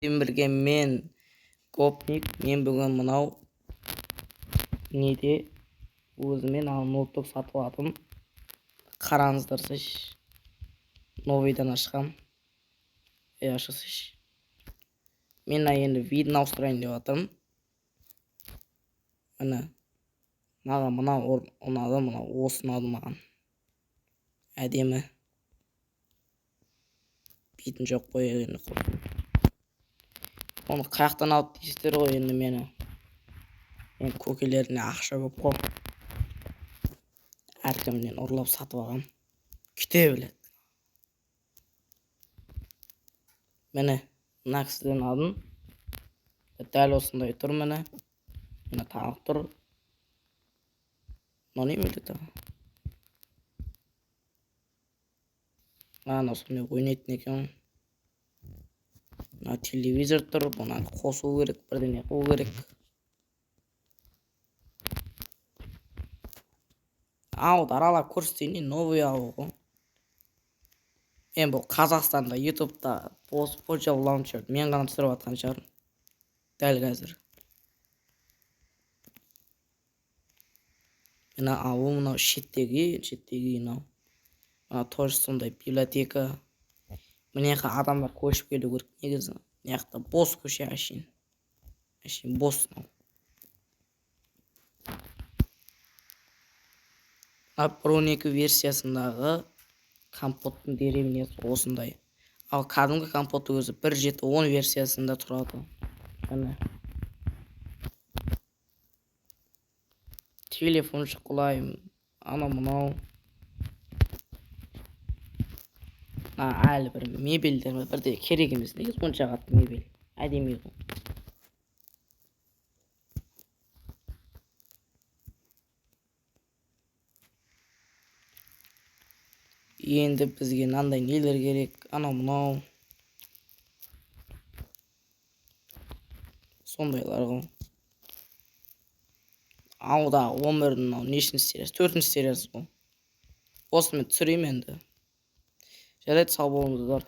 Бірге мен Гопник. Мен бүгін мынау неде өзіме мынау ноутбук сатып алдым. Қараңыздаршы, новыйдан ашқам. Ашылсайшы. Мен мына енді видін ауыстырайын деп жатырмын. Міне, маған мынау ұнады, мынау осы ұнады маған. Әдемі. Бетін жоқ қой енді. Оны қаяқтан алып дейсіздер ғой енді мені. Мен көкелеріне ақша көп қой. Әркімнен ұрлап сатып алғам. Кете біледі. Міне, мына кісіден алдым. Дәл осындай тұр міне. Міне тағы тұр. Мынау неме тағы? Ана сондай ойнайтын екен. Мына телевизор тұр, бұны қосу керек, бірдеңе қылу керек. Ауды аралап көрсетейін, новый ауыл ғой. Мен бұл Қазақстанда ютубта осы Pojav Launcher мен ғана түсіріп жатқан шығармын. Дәл қазір. Мына ауыл мынау шеттегі, шеттегі мынау. Мына тоже сондай библиотека. Мына жаққа адамдар көшіп келу керек негізі. Мына жақта бос көше әшейін. Әшейін бос мынау. Мына 1.12 версиясындағы компоттың деревнясы осындай. Ал кәдімгі компот өзі 1.7.10 версиясында тұрады. Міне. Телефон шұқылаймын, анау мынау. Әлі бір мебельдер бірде керек емес. Негізі онша қатты мебель. Әдемі ғой. Енді бізге мынандай нелер керек, анау мынау. Сондайлар ғой. Аудағы 11-дің мынау нешінші сериясы? 4-ші сериясы ғой. Осымен түсірейін енді. Жарайды, сау болыңыздар.